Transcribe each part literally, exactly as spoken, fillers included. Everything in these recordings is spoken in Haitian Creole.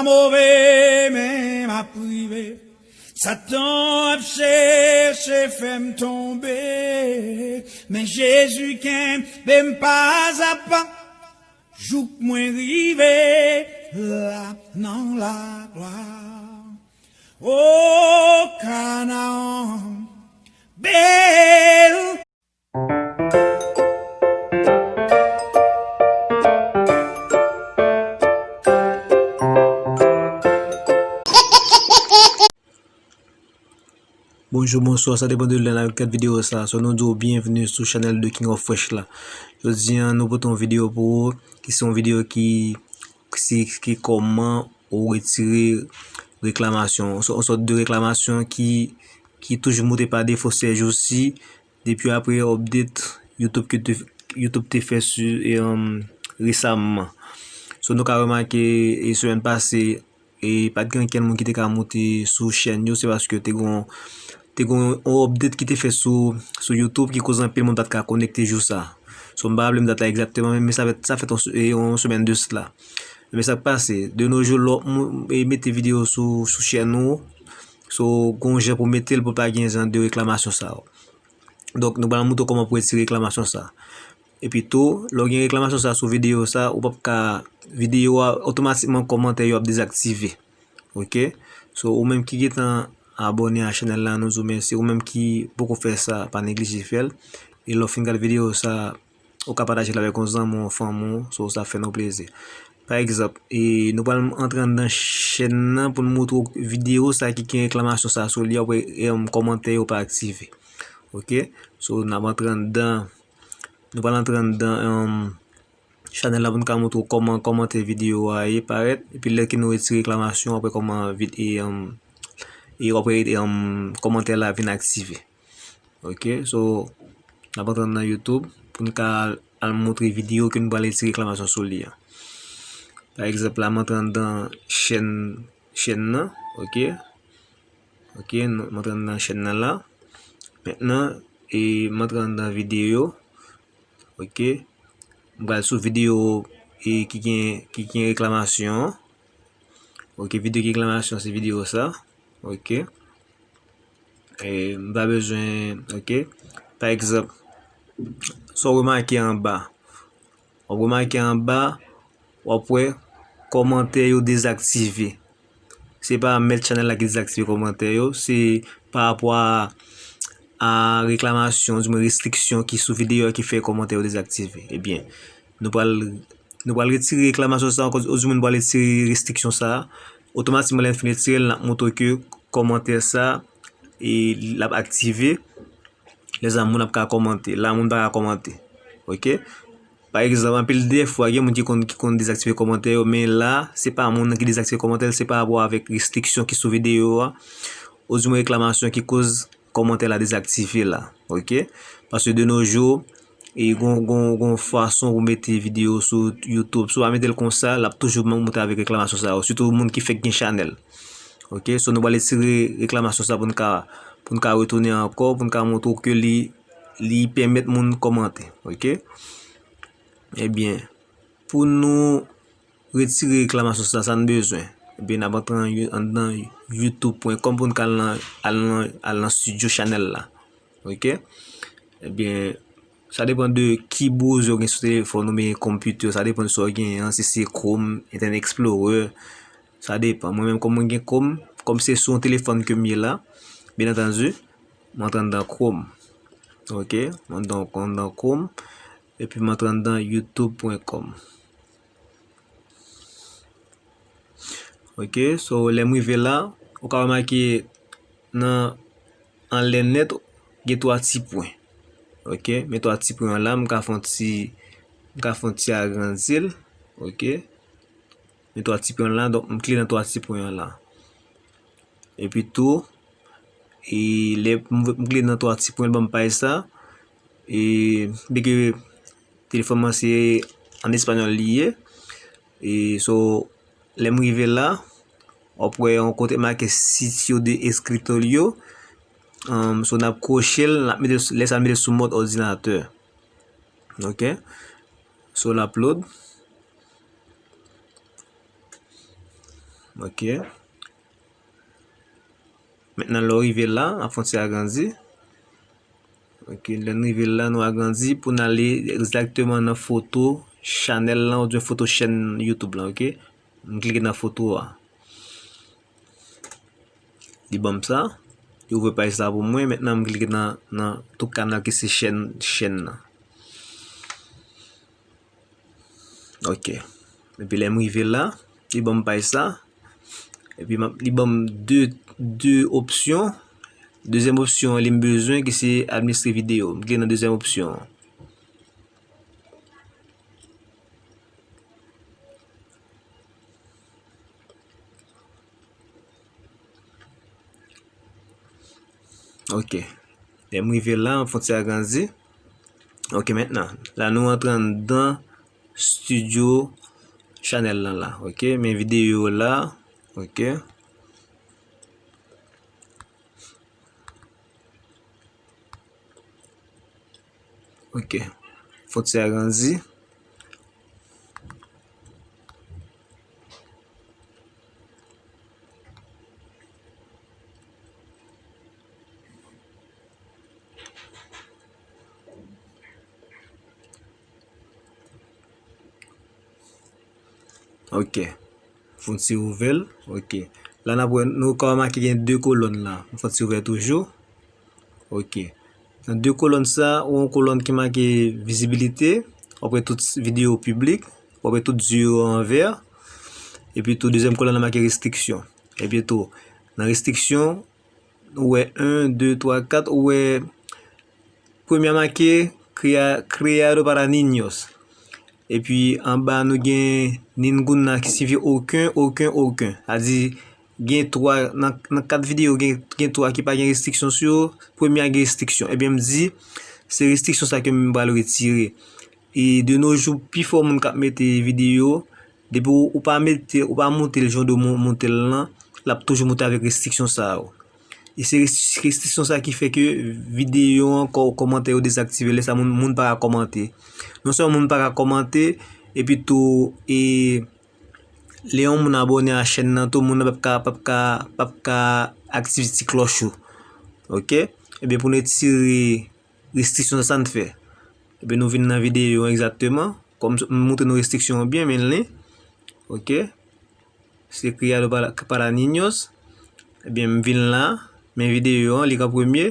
Move men m ap rive. Satan ap chèche fè m tonbe, men Jezi kenbe m pa a pa, jouk mwen rive la nan laglwa. O Kanaan bèl. Bonjou, bonswa, sa depann de lè n ap gad videyo sa. So, nou di w byenveni sou chanèl de King of Fresh la. Jodi a, nou pote yon videyo pou ou, ki se yon videyo ki, ki, ki kòman ou retire reklamasyon, yon sòt de reklamasyon ki, ki toujou moute pa defo sèjousi, depi apre update YouTube ke te, YouTube te fè sou, e, um, resaman. So, nou ka remake, e, semèn pase, e pa t gen ankenn moun ki te ka moute sou chèn yo, se paske te gon, te gon yon update ki te fèt sou, sou YouTube ki koz anpil moun pa t ka konekte jou sa. So, m pa raple m dat la egzakteman, men, men sa fèt, sa fèt yon se-, e, yon semèn de sila. Men sa k pase, de nos jours, lè w ap mou-, e, mete videyo sou, sou chèn ou, so, gon jan pou mete l pou pa gen jan de reklamasyon sa yo. Donk, nou pral montre w kòman pou retire reklamasyon sa. Epi tou, lè w gen reklamasyon sa sou videyo sa, ou p ap ka, videyo a otomatikman kòmantè yo ap dezaktive. Oke? So, ou menm ki gentan abòne a chanèl la, nou di w mèsi. Ou menm ki poko fè sa, pa neglije fè l. E lè w fin gade videyo sa, ou ka pataje l avèk yon zanmi w, yon fanmi w, so sa fè nou plezi. Pa egzanp, e, nou pral antre anndan chèn nan pou n montre w videyo sa ki gen reklamasyon sa sou li, apre, e, kòmantè yo pa aktive. Oke? So, n ap antre anndan, nou pral antre anndan, em, chanèl la pou n ka montre w kòman kòmantè videyo a ye parèt, epi lè ke nou retire reklamasyon, apre kòman vid-, e, em, e apre, em, kòmantè la vin aktive. Oke, so, n ap antre nan YouTube pou n ka al, al montre videyo ke nou pral retire reklamasyon sou li a. Pa egzanp, la, m antre anndan chèn, chèn nan, oke. Oke, nou, m antre anndan chèn nan la. Mentnan, e, m antre anndan videyo, oke. M pral sou videyo, e, ki gen, ki gen reklamasyon an. Oke, videyo ki gen reklamasyon, se videyo sa. Oke. E, m pa bezwen, oke. Pa egzanp, sa w remake anba. W ap remake anba, w ap wè kòmantè yo dezaktive. Se pa mèt chanèl la ki dezaktive kòmantè yo, se pa rapò a, a reklamasyon, di mwen restriksyon ki sou videyo a ki fè kòmantè yo dezaktive. Ebyen, nou pral, nou pral retire reklamasyon sa, oudimwen nou pral retire restriksyon sa. Otomatikman, lè n fin retire l, n ap montre ke kòmantè sa, e, l ap aktive. Lè sa moun ap ka kòmante. La, moun pa ka kòmante. Oke? Pa egzanp, anpil de fwa, gen moun ki konn, ki konn dezaktive kòmantè yo, men la, se pa moun nan ki dezaktive kòmantè l, se pa rapò avèk restriksyon ki sou videyo a, oudimwen reklamasyon ki koz kòmantè la dezaktive la. Oke? Paske de nos jours, e gon, gon, gon fason pou mete videyo sou YouTube. Si w pa mete l konsa, l ap toujou monte avèk reklamasyon sa yo. Sitou moun ki fèk gen chanèl. Oke, so nou pral retire reklamasyon sa pou n ka, pou n ka retounen ankò, pou n ka montre w ke li, li pèmèt moun kòmante. Oke? Ebyen, pou nou retire reklamasyon sa, sa n bezwen. Ebyen, n ap antre an You-, anndan youtube pwen kòm pou n ka al nan, al nan, al nan studio chanèl la. Oke? Ebyen, sa depann de ki browser w gen sou telefòn ou byen konpitè, sa depann sa w genyen an, si se Chrome, Internet Explorer, sa depann. Mwen menm, kòm mwen gen Chrome, kòm se sou yon telefòn ke m ye la, byen antandi, m antre anndan Chrome. Oke? M antre anndan Chrome, epi m antre anndan youtube pwen kòm. Oke, so, lè m rive la, ou ka remake nan anlè nèt, gen twa ti pwen. Oke, men twa ti pwen an la, m ka fè yon ti, m ka fè yon ti agrandi l. Oke, men twa ti pwen an la, donk m klike nan twa ti pwen an la. Epi tou, e lè m, m klike nan twa ti pwen, l ban m paj sa. E byenke telefòn mwen se an espanyòl li ye. E so, lè m rive la, w ap wè yon kote make sitio de escritorio. Um, so, n ap kwoche l, n ap mete, lè sa n mete l sou mòd òdinatè. Oke. So, l ap load. Ok. Mentnan, lè w rive la, n ap fè yon ti agrandi. Ok, lè n rive la, nou agrandi pou n ale egzakteman nan foto chanèl lan oubyen foto chèn YouTube lan, ok? M klike nan foto a. Li ban m sa. Li ouvè paj sa pou mwen. Mentnan, m klike nan, nan tou kanal ki se chèn, chèn nan. Ok. Epi lè m rive la, li ban m paj sa. Epi m ap, li ban m de, de opsyon. Dezyèm opsyon an, li m bezwen, ki se administre videyo. M klike nan dezyèm opsyon an. Ok. Lè m rive la, m fè yon ti agrandi. Ok, mentnan, la nou antre anndan studio chanèl lan la. Ok, men videyo la. Ok. Ok. Fè yon ti agrandi. Ok. Fè yon ti ouvè l. Ok. La n ap wè, nou ka remake gen de kolòn la. M fè yon ti ouvè toujou. Ok. Nan de kolòn sa, ou yon kolòn ki make vizibilite, w ap wè tout videyo piblik, w ap wè tout zye yo an vè. Epi tou, dezyèm kolòn nan make restriksyon. Epi tou, nan restriksyon, ou wè en, de, twa, kat, ou wè premye a make crea-, creado para niños. Epi anba nou gen ninguna ki siyifi oken, oken, oken. Sa di gen twa, nan, nan kat videyo gen, gen twa ki pa gen restriksyon sou yo, premye a gen restriksyon. Ebyen m di, se restriksyon sa ke m pral retire. E de nos jours, pifò moun k ap mete videyo, depi w, ou pa mete, ou pa moute l jan w dwe mon-, moute l lan, l ap toujou moute avèk restriksyon sa yo. E se res-, restriksyon sa ki fè ke videyo an, kò-, kòmantè yo dezaktive. Lè sa moun, moun pa ka kòmante. Non sèlman moun pa ka kòmante, epi tou, e, lè yon moun abòne a chèn nan tou, moun nan p ap ka, p ap ka, p ap ka aktive ti klòch ou. Ok? Ebyen, pou n retire restriksyon sa, sa n fè. Ebyen, nou vin nan videyo an egzakteman. Kòm m montre nou restriksyon an byen, men li. Ok? Se Criado para, para Niños. Ebyen, m vin la, men videyo an, li k an premye.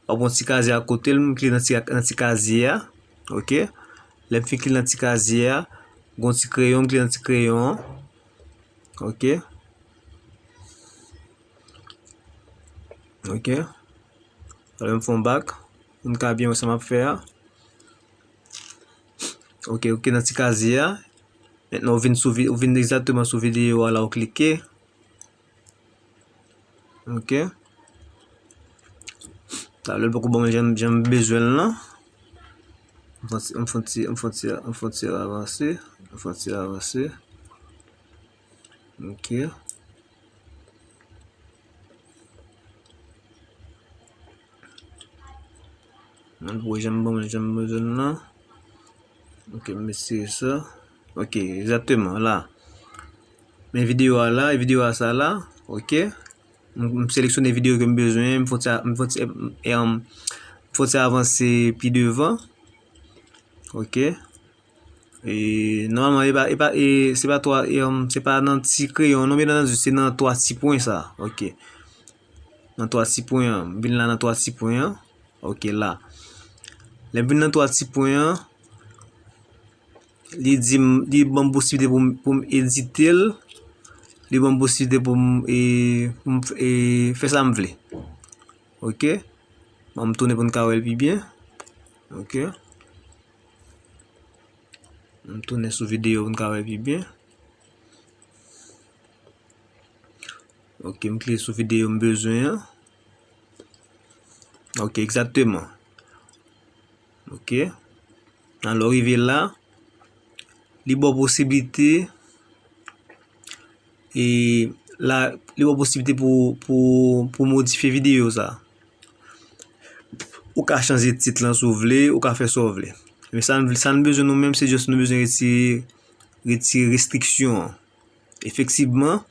W ap wè yon ti kazye akote l, m klike nan ti, nan ti kazye a. Ok? Lè m fin klike nan ti kazye a, gen yon ti kreyon, m klike nan ti kreyon an. Ok? Ok? Alò, m fè yon bak. Moun ka byen wè sa m ap fè a. Ok, ok, nan ti kazye a. Mentnan, ou vin sou vi-, ou vin egzakteman sou videyo a la, ou klike. Ok. Talè l poko ban mwen jan, jan m bezwen l lan. M fè ti, m fè ti, m fè ti, m fè ti avanse. M fè ti avanse. Ok. Mwen pou jan m ban mwen jan m bezwen l lan. Ok, m retire sa. Ok, egzakteman, la. Men videyo a la, videyo a sa la. Ok. M, m seleksyone videyo ke m bezwen, m fè ti, m fè ti, em, m fè ti avanse pi devan. Ok. E, nòmalman, e pa, e pa, e, se pa twa, e, em, se pa nan ti kreyon, non, byen antandi, se nan twa ti pwen sa. Ok. Nan twa ti pwen an. M vin la nan twa ti pwen an. Ok, la. Lè m vin nan twa ti pwen an, li di m, li ban m posiblite pou m, pou m edite l. Li ban m posiblite pou m, e, pou m, e, fè sa m vle. Ok. Ban m tounen pou n ka wè l pi byen. Ok. M tounen sou videyo pou n ka wè pi byen. Ok, m klike sou videyo m bezwen an. Ok, egzakteman. Ok. Alò, rive la, li ba w posiblite, e la, li ba w posiblite pou, pou, pou modifye videyo sa. Ou ka chanje tit lan si w vle, ou ka fè sa w vle. Men sa n, sa n bezwen nou menm, se just nou bezwen retire, retire restriksyon an. Efektivman,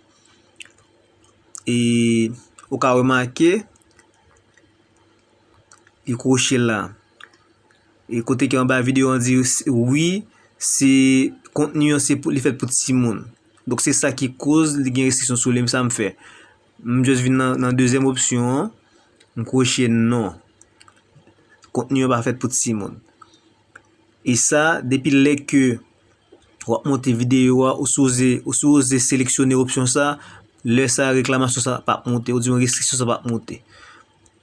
e ou ka remake, li kwoche la. E kote ki anba videyo an di s- wi, se kontni an se pou, li fèt pou timoun. Donk se sa ki koz li gen restriksyon sou li, men sa m fè. M just vin nan, nan dezyèm opsyon an, m kwoche non. Kontni an pa fèt pou timoun. E sa, depi lè ke w ap monte videyo a, ou sipoze, ou sipoze seleksyone opsyon sa, lè sa reklamasyon sa p ap monte, oudimwen restriksyon sa p ap monte.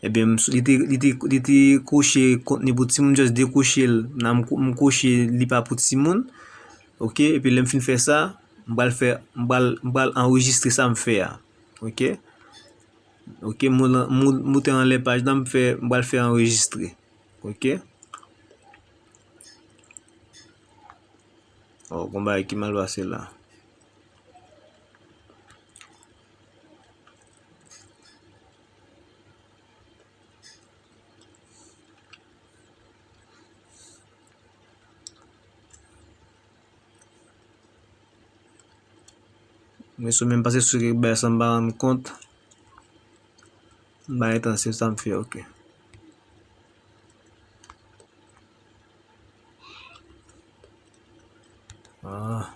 Ebyen, m sou- li te, li te, li te kwoche kontni pou timoun, just dekwoche l, nan m kwo- m kwoche li pa pou timoun. Oke, epi lè m fin fè sa, m pral fè, m pral, m pral anrejistre sa m fè a. Oke. Oke, m moute anlè paj la, m fè, m pral fè anrejistre. Oke. Oh, gon bagay ki mal pase la. Men sou menm pase sou kèk bagay san m pa rann kont. M pa gen tan, se sa m fè, oke. Ah.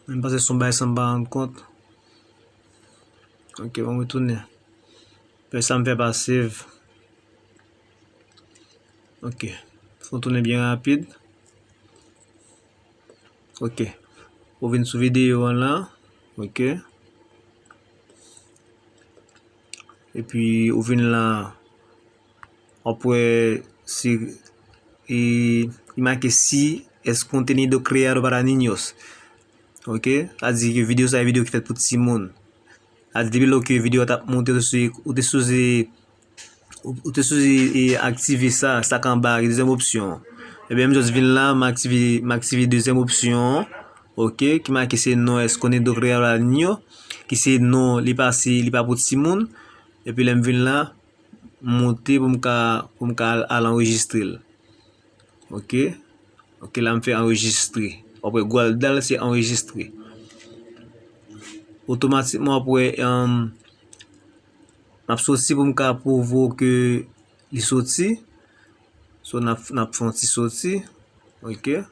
Menm pase sou bay san m pa rann kont. Oke, bon, m retounen. Fè sa m fè pa save. Oke. Fè w tounen byen rapid. Oke. Ou vin sou videyo an la. Oke. Epi ou vin la, w ap wè si e, li make si es contenido creado para niños. Oke? Sa di ke videyo sa e videyo ki fèt pou timoun. Sa di depi lè ke videyo a t ap monte, ou te sipoze, ou te sipoze e, aktive sa, sa k anba, dezyèm opsyon. Ebyen, m just vin la, m aktive, m aktive dezyèm opsyon an. Oke? Ki make se no es contenido creado para niños, ki se non, li pa se, li pa pou timoun. Epi lè m vin la, m monte pou m ka, pou m ka al, al anrejistre l. Oke? Oke, la m fè anrejistre. W ap wè gwal dal se anrejistre. Otomatikman w ap wè, um, m ap soti pou m ka pwouve w ke li soti. So, n ap, n ap fè yon ti soti. Oke.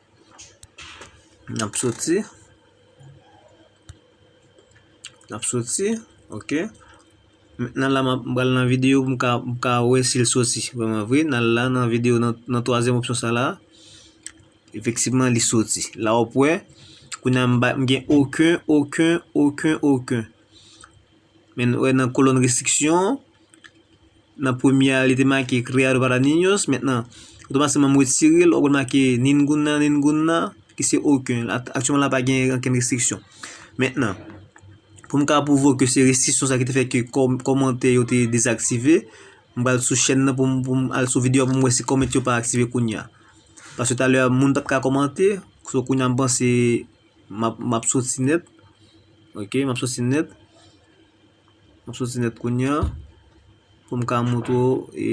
N ap soti. N ap soti. Oke. Mentnan la, m ap, m pral nan videyo pou m ka, m ka wè si l soti vrèman vre. N al la nan videyo, nan, nan twazyèm opsyon sa la. Efektivman, li soti. La, w ap wè. Kounye a, m ba, m gen okenn, okenn, okenn, okenn. Men nou wè nan kolòn restriksyon, nan premye a, li te make creado para niños. Mentnan, otomatikman, m retire l, w ap wè l make ninguna, ninguna, ki se okenn. Aktyèlman, la pa gen okenn restriksyon. Mentnan, pou m ka pwouve w ke se restriksyon sa ki te fè ke kòm-, kòmantè yo te dezaktive, m pral sou chèn nan pou m, pou m al sou videyo a pou m wè si kòmantè yo pa aktive kounye a. Paske talè a, moun pa t ka kòmante, so kounye a m panse m ap, m ap soti nèt. Oke, m ap soti nèt. M ap soti nèt kounye a. Pou m ka montre w, e,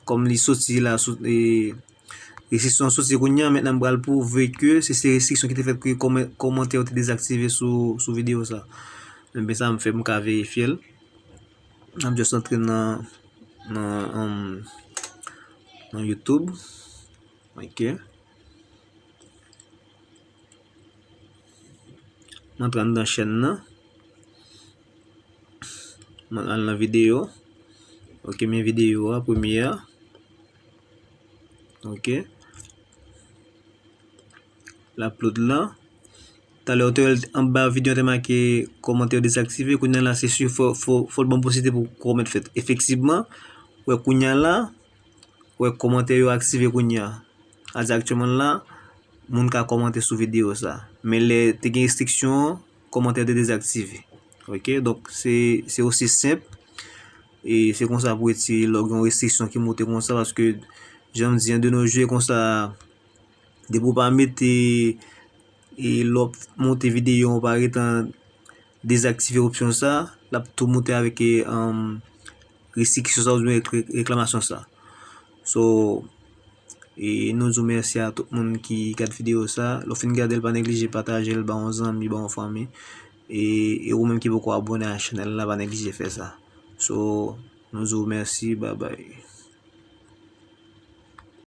kòm li soti la, sou, e, restriksyon an soti kounye a, mentnan m pral pwouve ke se, se restriksyon ki te fèt ke kòman-, kòmantè yo te dezaktive sou, sou videyo sa. Ebyen sa m fè, m ka verifye l. M ap just antre nan, nan, um, nan YouTube. Oke. M antre anndan chèn nan. M al nan videyo. Oke, men videyo a, premye a. Oke. L ap load la. Talè w te wè l anba videyo an te make kòmantè yo dezaktive. Kounye a la, se si fò, fò, fò l ban m posiblite pou kòmantè fèt. Efektivman, wè kounye a la, wè kòmantè yo aktive kounye a. A di aktyèlman la, moun ka kòmante sou videyo sa. Men lè te gen restriksyon, kòmantè te dezaktive. Oke, donk se, se osi senp. E se konsa pou retire lè w gen yon restriksyon ki monte konsa, paske jan m di an, de nos jours e konsa, depi w pa mete, e lè w ap monte videyo, w pa rete an, dezaktive opsyon sa, l ap tou moute avèk e, um, restriksyon sa oubyen re- reklamasyon sa. So, e nou di w mèsi a tout moun ki gad videyo sa. Lè w fin gade l, pa neglije pataje l ba yon zanmi, ba yon fanmi. E, e ou menm ki poko abòne a chanèl la, pa neglije fè sa. So, nou di w mèsi, bye bye.